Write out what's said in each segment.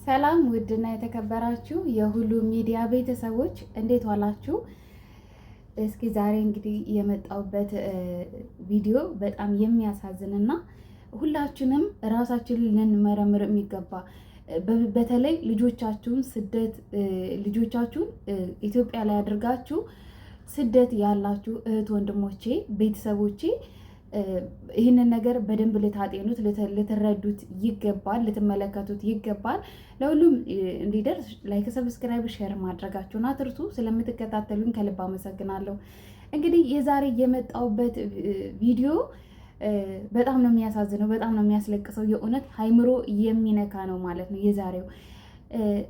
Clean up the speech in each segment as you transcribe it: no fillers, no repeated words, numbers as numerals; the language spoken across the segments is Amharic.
ሰላም ውድና የተከበራችሁ የሁሉ ሚዲያ ቤተሰቦች እንዴት ዋላችሁ? እስኪ ዛሬ እንግዲህ የመጣሁበት ቪዲዮ በጣም የሚያሳዝንና ሁላችንም ራሳችንን ልንመረምር የሚገባ፣ በተለይ ልጆቻችሁን ስደት ልጆቻችሁን ኢትዮጵያ ላይ አድርጋችሁ ስደት ያላችሁ እህት ወንድሞቼ፣ ቤተሰቦቼ፣ ይህንን ነገር በደንብ ልታጤኑት፣ ልትረዱት ይገባል፣ ልትመለከቱት ይገባል። ለሁሉም እንዲደርስ like፣ subscribe፣ share ማድረጋችሁን አትርሱ። ስለምትከታተሉኝ ከልብ አመሰግናለሁ። እንግዲህ የዛሬ የመጣሁበት ቪዲዮ በጣም ነው የሚያሳዝነው፣ በጣም ነው የሚያስለቅሰው። የእውነት አይምሮ የሚነካ ነው ማለት ነው የዛሬው።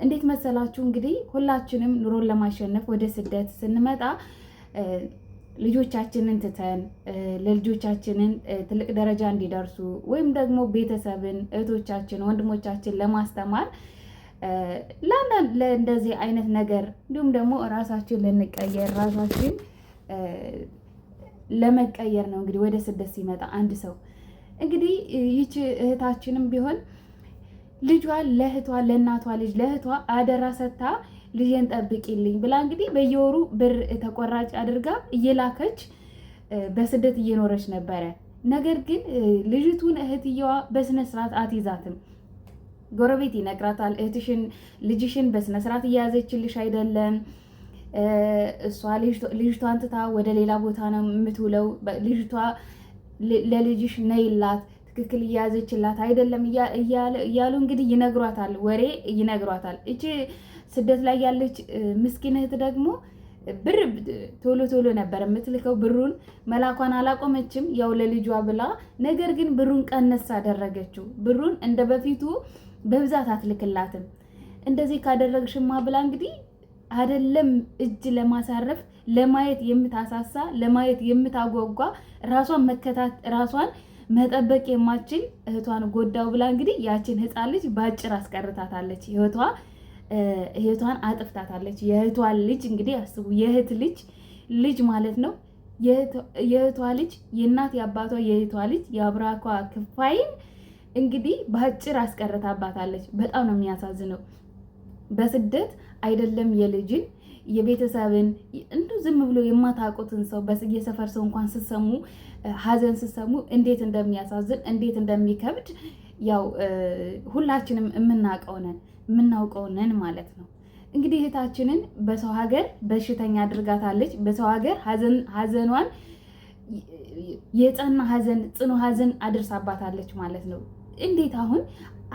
እንዴት መሰላችሁ? እንግዲህ ሁላችንም ኑሮን ለማሸነፍ ወደ ስደት ስንመጣ ልጆቻችንን ትተን ለልጆቻችንን ትልቅ ደረጃ እንዲደርሱ ወይም ደግሞ ቤተሰብን፣ እህቶቻችን፣ ወንድሞቻችን ለማስተማር ለአንዳንድ ለእንደዚህ አይነት ነገር እንዲሁም ደግሞ ራሳችን ልንቀየር ራሳችን ለመቀየር ነው እንግዲህ ወደ ስደት ሲመጣ አንድ ሰው። እንግዲህ ይቺ እህታችንም ቢሆን ልጇን ለእህቷ፣ ለእናቷ ልጅ ለእህቷ አደራ ሰጥታ ልጄን ጠብቂልኝ ብላ እንግዲህ በየወሩ ብር ተቆራጭ አድርጋ እየላከች በስደት እየኖረች ነበረ። ነገር ግን ልጅቱን እህትየዋ በስነ ስርዓት አትይዛትም። ጎረቤት ይነግራታል። እህትሽን ልጅሽን በስነ ስርዓት እየያዘችልሽ አይደለም፣ እሷ ልጅቷን ትታ ወደ ሌላ ቦታ ነው የምትውለው። ልጅቷ ለልጅሽ ነይላት፣ ትክክል እየያዘችላት አይደለም እያሉ እንግዲህ ይነግሯታል፣ ወሬ ይነግሯታል። እቺ ስደት ላይ ያለች ምስኪን እህት ደግሞ ብር ቶሎ ቶሎ ነበር የምትልከው። ብሩን መላኳን አላቆመችም፣ ያው ለልጇ ብላ። ነገር ግን ብሩን ቀነስ አደረገችው። ብሩን እንደ በፊቱ በብዛት አትልክላትም። እንደዚህ ካደረግሽማ ብላ እንግዲህ አይደለም እጅ ለማሳረፍ ለማየት የምታሳሳ፣ ለማየት የምታጓጓ፣ ራሷን መከታት ራሷን መጠበቅ የማትችል እህቷን ጎዳው ብላ እንግዲህ ያችን ህፃን ልጅ በአጭር አስቀርታታለች። ህይወቷ እህቷን አጥፍታታለች። የእህቷን ልጅ እንግዲህ አስቡ፣ የእህት ልጅ ልጅ ማለት ነው። የእህቷ ልጅ፣ የእናት የአባቷ የእህቷ ልጅ፣ የአብራኳ ክፋይን እንግዲህ በአጭር አስቀርታባታለች። በጣም ነው የሚያሳዝነው። በስደት አይደለም የልጅን፣ የቤተሰብን፣ እንዱ ዝም ብሎ የማታውቁትን ሰው፣ የሰፈር ሰው እንኳን ስትሰሙ፣ ሀዘን ስትሰሙ እንዴት እንደሚያሳዝን፣ እንዴት እንደሚከብድ ያው ሁላችንም የምናውቀው ነን፣ የምናውቀው ነን ማለት ነው። እንግዲህ እህታችንን በሰው ሀገር በሽተኛ አድርጋታለች። በሰው ሀገር ሀዘኗን የጸና ሀዘን፣ ጽኑ ሀዘን አድርሳባታለች ማለት ነው። እንዴት አሁን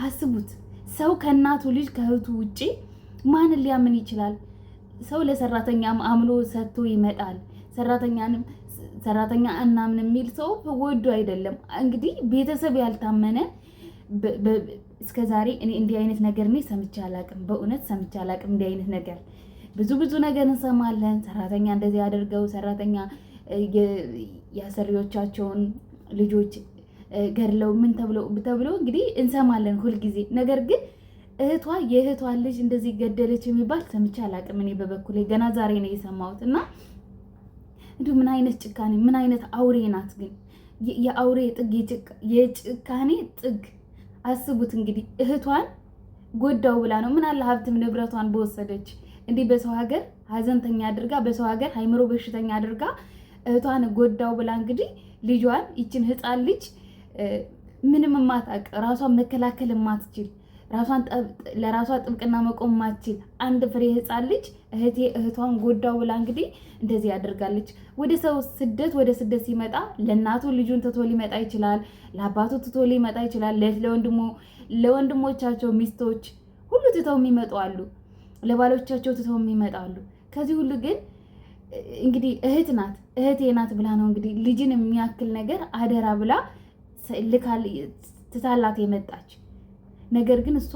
አስቡት፣ ሰው ከእናቱ ልጅ ከእህቱ ውጪ ማንን ሊያምን ይችላል? ሰው ለሰራተኛም አምኖ ሰጥቶ ይመጣል። ሰራተኛንም ሰራተኛ እናምን የሚል ሰው ወዶ አይደለም። እንግዲህ ቤተሰብ ያልታመነ እስከ ዛሬ እኔ እንዲህ አይነት ነገር እኔ ሰምቼ አላቅም። በእውነት ሰምቼ አላቅም። እንዲህ አይነት ነገር ብዙ ብዙ ነገር እንሰማለን። ሰራተኛ እንደዚህ አድርገው፣ ሰራተኛ የአሰሪዎቻቸውን ልጆች ገድለው ምን ተብሎ ተብሎ እንግዲህ እንሰማለን ሁልጊዜ። ነገር ግን እህቷ የእህቷን ልጅ እንደዚህ ገደለች የሚባል ሰምቼ አላቅም። እኔ በበኩሌ ገና ዛሬ ነው የሰማሁት። እና እንዲሁ ምን አይነት ጭካኔ፣ ምን አይነት አውሬ ናት ግን! የአውሬ ጥግ፣ የጭካኔ ጥግ አስቡት እንግዲህ። እህቷን ጎዳው ብላ ነው። ምን አለ ሀብትም ንብረቷን በወሰደች። እንዲህ በሰው ሀገር ሀዘንተኛ አድርጋ፣ በሰው ሀገር አይምሮ በሽተኛ አድርጋ፣ እህቷን ጎዳው ብላ እንግዲህ ልጇን፣ ይችን ህፃን ልጅ፣ ምንም የማታውቅ፣ ራሷን መከላከል የማትችል፣ ራሷን ለራሷ ጥብቅና መቆም ማትችል አንድ ፍሬ ህፃን ልጅ እህቴ እህቷን ጎዳው ብላ እንግዲህ እንደዚህ ያደርጋለች። ወደ ሰው ስደት ወደ ስደት ሲመጣ ለእናቱ ልጁን ትቶ ሊመጣ ይችላል። ለአባቱ ትቶ ሊመጣ ይችላል። ለወንድሞ ለወንድሞቻቸው ሚስቶች ሁሉ ትተው የሚመጡ አሉ። ለባሎቻቸው ትተው የሚመጣ አሉ። ከዚህ ሁሉ ግን እንግዲህ እህት ናት፣ እህቴ ናት ብላ ነው እንግዲህ ልጅን የሚያክል ነገር አደራ ብላ ልካል ትታላት የመጣች። ነገር ግን እሷ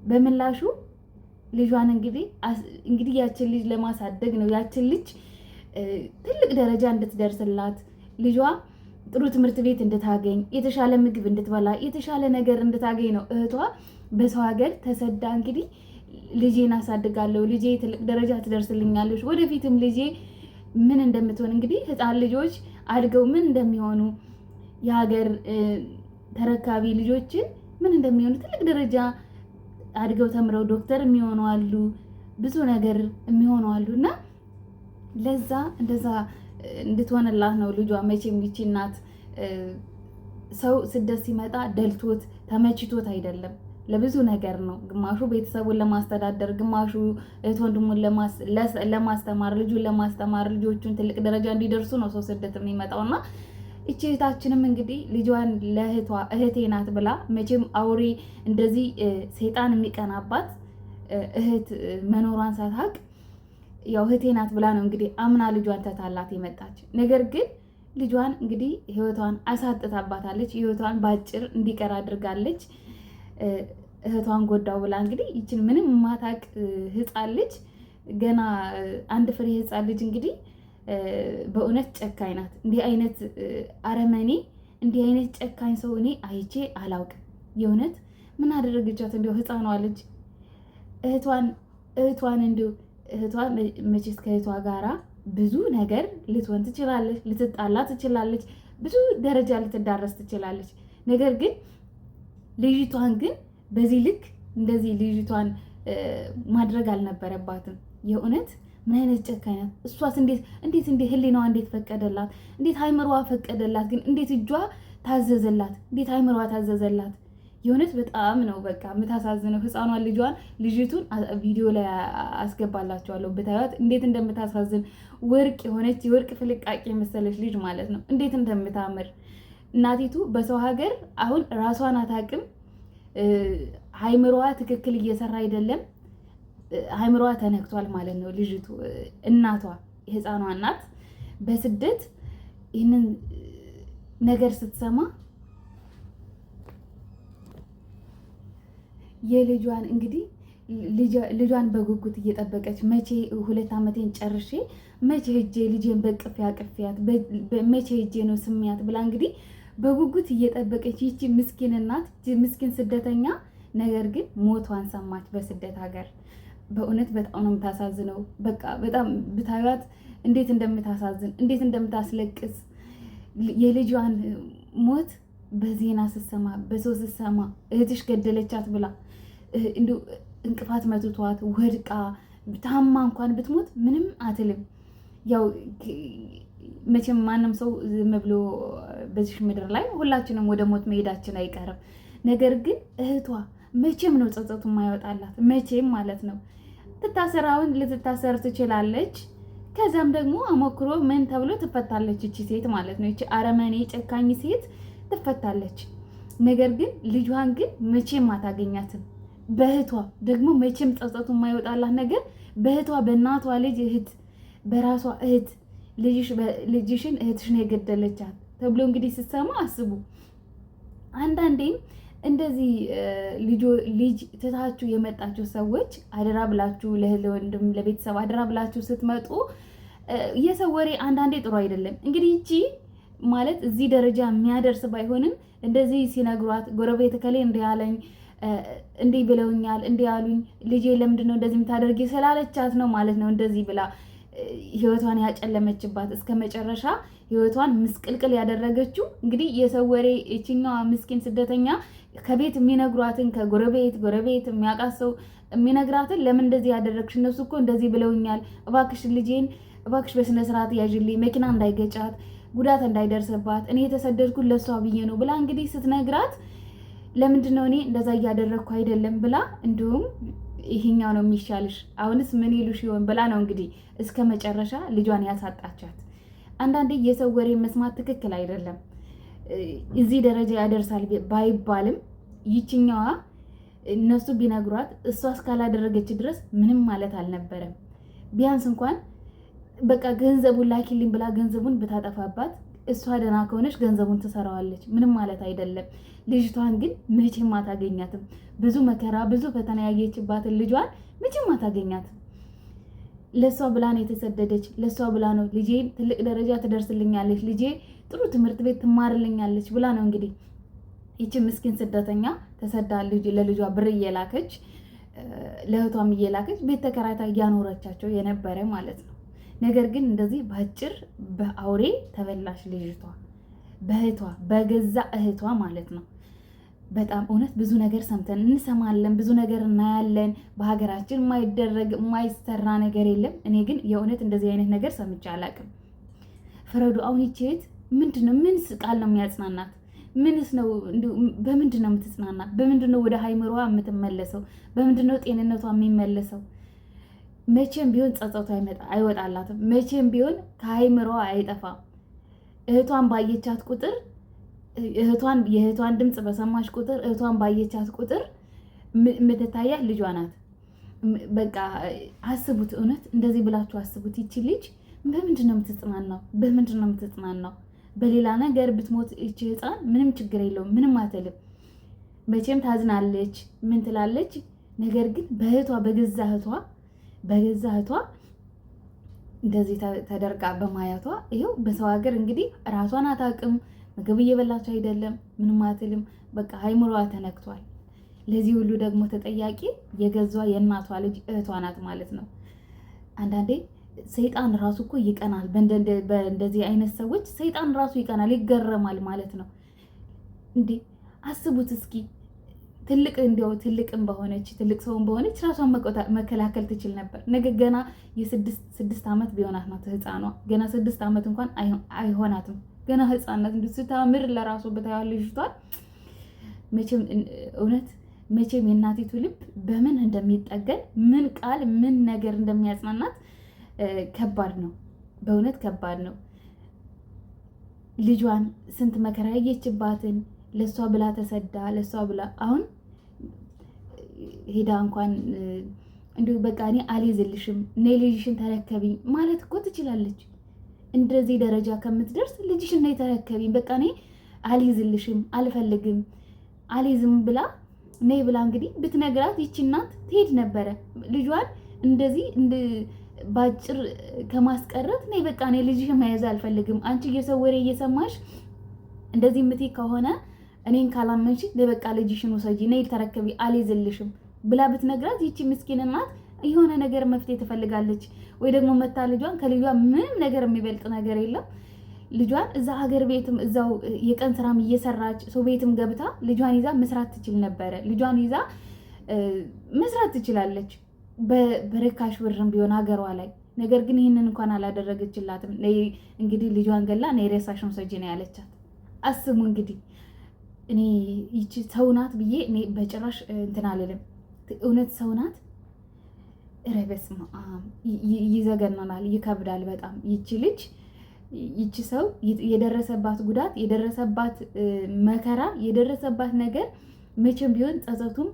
በምላሹ ልጇን እንግዲህ ያችን ልጅ ለማሳደግ ነው፣ ያችን ልጅ ትልቅ ደረጃ እንድትደርስላት፣ ልጇ ጥሩ ትምህርት ቤት እንድታገኝ፣ የተሻለ ምግብ እንድትበላ፣ የተሻለ ነገር እንድታገኝ ነው እህቷ በሰው ሀገር ተሰዳ እንግዲህ ልጄን አሳድጋለሁ፣ ልጄ ትልቅ ደረጃ ትደርስልኛለች፣ ወደፊትም ልጄ ምን እንደምትሆን፣ እንግዲህ ህፃን ልጆች አድገው ምን እንደሚሆኑ፣ የሀገር ተረካቢ ልጆችን ምን እንደሚሆኑ፣ ትልቅ ደረጃ አድገው ተምረው ዶክተር የሚሆኑ አሉ፣ ብዙ ነገር የሚሆኑ አሉ። እና ለዛ እንደዛ እንድትሆንላት ነው ልጇ። መቼም ይቺ እናት ሰው ስደት ሲመጣ ደልቶት ተመችቶት አይደለም፣ ለብዙ ነገር ነው። ግማሹ ቤተሰቡን ለማስተዳደር፣ ግማሹ እህት ወንድሙን ለማስተማር፣ ልጁን ለማስተማር፣ ልጆቹን ትልቅ ደረጃ እንዲደርሱ ነው ሰው ስደት የሚመጣውና እቺ እህታችንም እንግዲህ ልጇን ለእህቷ እህቴ ናት ብላ መቼም አውሬ እንደዚህ ሰይጣን የሚቀናባት እህት መኖሯን ሳታውቅ ያው እህቴ ናት ብላ ነው እንግዲህ አምና ልጇን ተታላት የመጣች። ነገር ግን ልጇን እንግዲህ ህይወቷን አሳጥታባታለች። ህይወቷን በአጭር እንዲቀር አድርጋለች። እህቷን ጎዳው ብላ እንግዲህ ይችን ምንም የማታውቅ ህፃን ልጅ፣ ገና አንድ ፍሬ ህፃን ልጅ እንግዲህ በእውነት ጨካኝ ናት። እንዲህ አይነት አረመኔ፣ እንዲህ አይነት ጨካኝ ሰው እኔ አይቼ አላውቅም። የእውነት ምን አደረገቻት? እንዲሁ ህፃኗ ልጅ እህቷን እህቷን እንዲሁ እህቷ መቼስ ከእህቷ ጋራ ብዙ ነገር ልትሆን ትችላለች፣ ልትጣላ ትችላለች፣ ብዙ ደረጃ ልትዳረስ ትችላለች። ነገር ግን ልጅቷን ግን በዚህ ልክ እንደዚህ ልጅቷን ማድረግ አልነበረባትም። የእውነት ምን አይነት ጨካኝ ናት? እሷስ እንዴት እንዴት እንዴት ህሊናዋ እንዴት ፈቀደላት? እንዴት አይምሮዋ ፈቀደላት? ግን እንዴት እጇ ታዘዘላት? እንዴት አይምሮዋ ታዘዘላት? የእውነት በጣም ነው በቃ የምታሳዝነው። ህፃኗን ልጇን ልጅቱን ቪዲዮ ላይ አስገባላችኋለሁ ብታዩት እንዴት እንደምታሳዝን፣ ወርቅ የሆነች የወርቅ ፍልቃቂ የመሰለች ልጅ ማለት ነው። እንዴት እንደምታምር እናቲቱ በሰው ሀገር አሁን ራሷን አታውቅም። አይምሮዋ ትክክል እየሰራ አይደለም። አይምሮዋ ተነክቷል ማለት ነው። ልጅቱ እናቷ የህፃኗ እናት በስደት ይህንን ነገር ስትሰማ የልጇን እንግዲህ ልጇን በጉጉት እየጠበቀች መቼ 2 ዓመቴን ጨርሼ መቼ ሄጄ ልጄን በቅፌ አቅፌያት መቼ ሄጄ ነው ስሚያት ብላ እንግዲህ በጉጉት እየጠበቀች ይቺ ምስኪን እናት፣ ምስኪን ስደተኛ፣ ነገር ግን ሞቷን ሰማች በስደት ሀገር። በእውነት በጣም ነው የምታሳዝነው። በቃ በጣም ብታዩት እንዴት እንደምታሳዝን፣ እንዴት እንደምታስለቅስ፣ የልጇን ሞት በዜና ስትሰማ፣ በሰው ስትሰማ፣ እህትሽ ገደለቻት ብላ እንዲሁ እንቅፋት መትቷት ወድቃ ታማ እንኳን ብትሞት ምንም አትልም። ያው መቼም ማንም ሰው ዝም ብሎ በዚህ ምድር ላይ ሁላችንም ወደ ሞት መሄዳችን አይቀርም። ነገር ግን እህቷ መቼም ነው ጸጸቱ የማይወጣላት፣ መቼም ማለት ነው። ትታሰራውን ልትታሰር ትችላለች። ከዛም ደግሞ አሞክሮ ምን ተብሎ ትፈታለች እቺ ሴት ማለት ነው። እቺ አረመኔ ጨካኝ ሴት ትፈታለች። ነገር ግን ልጇን ግን መቼም አታገኛትም። በእህቷ ደግሞ መቼም ጸጸቱ የማይወጣላት ነገር በእህቷ፣ በእናቷ ልጅ እህት፣ በራሷ እህት ልጅሽን እህትሽ ነው የገደለቻት ተብሎ እንግዲህ ስትሰማ አስቡ። አንዳንዴም እንደዚህ ልጅ ትታችሁ የመጣችሁ ሰዎች አደራ ብላችሁ ለወንድም ለቤተሰብ አደራ ብላችሁ ስትመጡ የሰው ወሬ አንዳንዴ ጥሩ አይደለም። እንግዲህ ይቺ ማለት እዚህ ደረጃ የሚያደርስ ባይሆንም እንደዚህ ሲነግሯት ጎረቤት እከሌ እንዲህ አለኝ፣ እንዲህ ብለውኛል፣ እንዲህ አሉኝ፣ ልጄ ለምንድን ነው እንደዚህ የምታደርጊ ስላለቻት ነው ማለት ነው እንደዚህ ብላ ህይወቷን ያጨለመችባት፣ እስከ መጨረሻ ህይወቷን ምስቅልቅል ያደረገችው። እንግዲህ የሰው ወሬ ይችኛዋ ምስኪን ስደተኛ ከቤት የሚነግሯትን፣ ከጎረቤት ጎረቤት የሚያውቃት ሰው የሚነግራትን ለምን እንደዚህ ያደረግሽ፣ እነሱ እኮ እንደዚህ ብለውኛል፣ እባክሽ ልጄን እባክሽ በስነ ስርዓት ያዥልኝ፣ መኪና እንዳይገጫት፣ ጉዳት እንዳይደርስባት፣ እኔ የተሰደድኩት ለእሷ ብዬ ነው ብላ እንግዲህ ስትነግራት ለምንድን ነው እኔ እንደዛ እያደረግኩ አይደለም ብላ እንዲሁም ይሄኛው ነው የሚሻልሽ፣ አሁንስ ምን ይሉሽ ይሆን ብላ ነው እንግዲህ እስከ መጨረሻ ልጇን ያሳጣቻት። አንዳንዴ የሰው ወሬ መስማት ትክክል አይደለም። እዚህ ደረጃ ያደርሳል ባይባልም ይችኛዋ እነሱ ቢነግሯት እሷ እስካላደረገች ድረስ ምንም ማለት አልነበረም። ቢያንስ እንኳን በቃ ገንዘቡን ላኪልኝ ብላ ገንዘቡን ብታጠፋባት እሷ ደህና ከሆነች ገንዘቡን ትሰራዋለች። ምንም ማለት አይደለም። ልጅቷን ግን መቼም አታገኛትም። ብዙ መከራ ብዙ ፈተና ያየችባትን ልጇን መቼም አታገኛትም። ለእሷ ብላ ነው የተሰደደች። ለእሷ ብላ ነው ልጄ ትልቅ ደረጃ ትደርስልኛለች፣ ልጄ ጥሩ ትምህርት ቤት ትማርልኛለች ብላ ነው እንግዲህ ይቺ ምስኪን ስደተኛ ተሰዳ ለልጇ ብር እየላከች ለእህቷም እየላከች ቤት ተከራይታ እያኖረቻቸው የነበረ ማለት ነው። ነገር ግን እንደዚህ በአጭር በአውሬ ተበላሽ ልጅቷ፣ በእህቷ፣ በገዛ እህቷ ማለት ነው። በጣም እውነት ብዙ ነገር ሰምተን እንሰማለን፣ ብዙ ነገር እናያለን። በሀገራችን የማይደረግ የማይሰራ ነገር የለም። እኔ ግን የእውነት እንደዚህ አይነት ነገር ሰምቼ አላቅም። ፍረዱ። አሁን ይቺ እህት ምንድን ነው? ምን ቃል ነው የሚያጽናናት? ምንስ ነው? በምንድን ነው የምትጽናናት? በምንድን ነው ወደ ሀይምሯ የምትመለሰው? በምንድን ነው ጤንነቷ የሚመለሰው? መቼም ቢሆን ጸጸቷ አይወጣላትም። መቼም ቢሆን ከሀይምሯ አይጠፋም። እህቷን ባየቻት ቁጥር፣ እህቷን የእህቷን ድምፅ በሰማች ቁጥር፣ እህቷን ባየቻት ቁጥር የምትታያት ልጇ ናት። በቃ አስቡት፣ እውነት እንደዚህ ብላችሁ አስቡት። ይቺ ልጅ በምንድን ነው የምትጽናናው? በምንድን ነው የምትጽናናው? በሌላ ነገር ብትሞት ይቺ ህፃን ምንም ችግር የለውም፣ ምንም አትልም። መቼም ታዝናለች፣ ምን ትላለች። ነገር ግን በእህቷ በገዛ እህቷ እንደዚህ ተደርጋ በማየቷ ይኸው በሰው ሀገር እንግዲህ ራሷን አታውቅም። ምግብ እየበላች አይደለም፣ ምንም አትልም። በቃ አይምሮዋ ተነክቷል። ለዚህ ሁሉ ደግሞ ተጠያቂ የገዟ የእናቷ ልጅ እህቷ ናት ማለት ነው። አንዳንዴ ሰይጣን ራሱ እኮ ይቀናል። በእንደዚህ አይነት ሰዎች ሰይጣን ራሱ ይቀናል፣ ይገረማል ማለት ነው። እንዴ አስቡት እስኪ፣ ትልቅ እንዲያው ትልቅም በሆነች፣ ትልቅ ሰውም በሆነች ራሷን መከላከል ትችል ነበር። ነገ ገና የ6 ዓመት ቢሆናት ናት ህፃኗ። ገና 6 ዓመት እንኳን አይሆናትም። ገና ህፃን ናት። እንዲሁ ስታምር ለራሱ ብታያት ልጅቷን፣ መቼም እውነት መቼም የእናቲቱ ልብ በምን እንደሚጠገን፣ ምን ቃል ምን ነገር እንደሚያጽናናት ከባድ ነው። በእውነት ከባድ ነው። ልጇን ስንት መከራ ያየችባትን፣ ለእሷ ብላ ተሰዳ፣ ለእሷ ብላ አሁን ሄዳ እንኳን እንዲሁ በቃ እኔ አልይዝልሽም፣ ነይ ልጅሽን ተረከቢኝ ማለት እኮ ትችላለች። እንደዚህ ደረጃ ከምትደርስ ልጅሽን ነይ ተረከቢኝ፣ በቃ እኔ አልይዝልሽም፣ አልፈልግም፣ አልይዝም ብላ ነይ ብላ እንግዲህ ብትነግራት ይቺ እናት ትሄድ ነበረ። ልጇን እንደዚህ ባጭር ከማስቀረት ነይ በቃ እኔ ልጅሽን መያዝ አልፈልግም፣ አንቺ የሰው ወሬ እየሰማሽ እንደዚህ የምትይ ከሆነ፣ እኔን ካላመንሽ በቃ ልጅሽን ውሰጂ፣ ነይ ተረከቢ፣ አልይዝልሽም ብላ ብትነግራት ይቺ ምስኪን እናት የሆነ ነገር መፍትሄ ትፈልጋለች። ወይ ደግሞ መታ ልጇን፣ ከልጇ ምንም ነገር የሚበልጥ ነገር የለም። ልጇን እዛ ሀገር ቤትም እዛው የቀን ስራም እየሰራች ሰው ቤትም ገብታ ልጇን ይዛ መስራት ትችል ነበረ። ልጇን ይዛ መስራት ትችላለች፣ በርካሽ ብርም ቢሆን ሀገሯ ላይ። ነገር ግን ይህንን እንኳን አላደረገችላትም። እንግዲህ ልጇን ገላ ነይ ሬሳሽን ውሰጂ ነው ያለቻት። አስቡ እንግዲህ፣ እኔ ይቺ ሰው ናት ብዬ እኔ በጭራሽ እንትን አልልም። እውነት ሰው ናት? ኧረ በስመ አብ፣ ይዘገንናል፣ ይከብዳል በጣም። ይቺ ልጅ፣ ይቺ ሰው የደረሰባት ጉዳት፣ የደረሰባት መከራ፣ የደረሰባት ነገር መቼም ቢሆን ጸጸቱም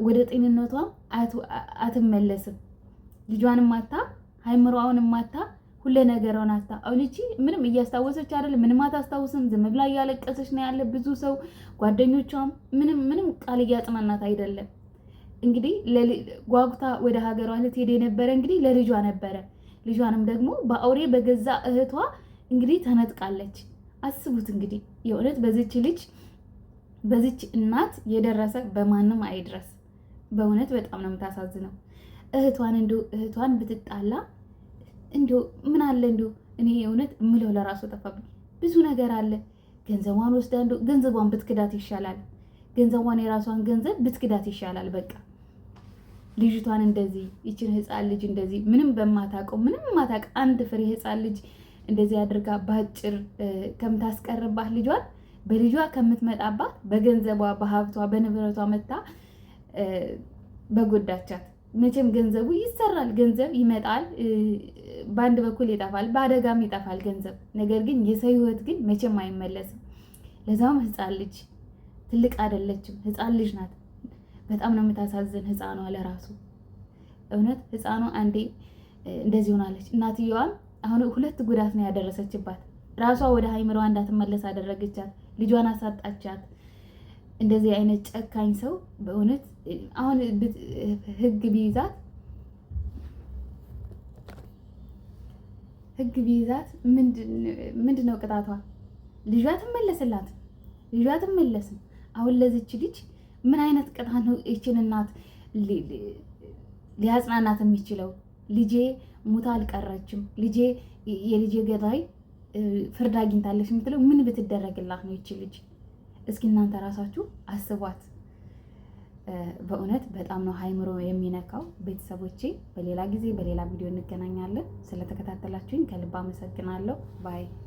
ወደ ጤንነቷም አትመለስም። ልጇንም አታ፣ አይምሮዋንም አታ፣ ሁለ ነገሯን አታ። አሁን ይቺ ምንም እያስታወሰች አይደለም፣ ምንም አታስታውስም። ዝም ብላ እያለቀሰች ነው ያለ። ብዙ ሰው ጓደኞቿም ምንም ምንም ቃል እያጽናናት አይደለም። እንግዲህ ጓጉታ ወደ ሀገሯ ልትሄድ የነበረ እንግዲህ ለልጇ ነበረ። ልጇንም ደግሞ በአውሬ በገዛ እህቷ እንግዲህ ተነጥቃለች። አስቡት እንግዲህ፣ የእውነት በዚች ልጅ በዚች እናት የደረሰ በማንም አይድረስ። በእውነት በጣም ነው የምታሳዝነው። እህቷን እንዲሁ እህቷን ብትጣላ እንዲሁ ምን አለ? እንዲሁ እኔ እውነት እምለው ለራሱ ጠፋብኝ። ብዙ ነገር አለ። ገንዘቧን ወስዳ እንዲሁ ገንዘቧን ብትክዳት ይሻላል። ገንዘቧን፣ የራሷን ገንዘብ ብትክዳት ይሻላል። በቃ ልጅቷን እንደዚህ፣ ይችን ህፃን ልጅ እንደዚህ ምንም በማታውቀው፣ ምንም ማታውቅ አንድ ፍሬ ህፃን ልጅ እንደዚህ አድርጋ በአጭር ከምታስቀርባት፣ ልጇን በልጇ ከምትመጣባት፣ በገንዘቧ፣ በሀብቷ፣ በንብረቷ መታ በጎዳቻት። መቼም ገንዘቡ ይሰራል፣ ገንዘብ ይመጣል፣ በአንድ በኩል ይጠፋል፣ በአደጋም ይጠፋል ገንዘብ። ነገር ግን የሰው ህይወት ግን መቼም አይመለስም። ለዛውም ህፃን ልጅ፣ ትልቅ አይደለችም፣ ህፃን ልጅ ናት። በጣም ነው የምታሳዝን ህፃኗ ለራሱ። እውነት ህፃኗ አንዴ እንደዚህ ሆናለች። እናትየዋም አሁን ሁለት ጉዳት ነው ያደረሰችባት። ራሷ ወደ አይምሮዋ እንዳትመለስ አደረገቻት፣ ልጇን አሳጣቻት። እንደዚህ አይነት ጨካኝ ሰው በእውነት አሁን ህግ ቢይዛት ምንድን ነው ቅጣቷ? ልጇ ትመለስላት? ልጇ ትመለስም። አሁን ለዚች ልጅ ምን አይነት ቅጣት ነው ይችን እናት ሊያጽናናት የሚችለው? ልጄ ሙታ አልቀረችም፣ ልጄ የልጄ ገዳይ ፍርድ አግኝታለች የምትለው ምን ብትደረግላት ነው ይች ልጅ? እስኪ እናንተ ራሳችሁ አስቧት። በእውነት በጣም ነው አይምሮ የሚነካው። ቤተሰቦቼ በሌላ ጊዜ በሌላ ቪዲዮ እንገናኛለን። ስለተከታተላችሁኝ ከልብ አመሰግናለሁ። Bye.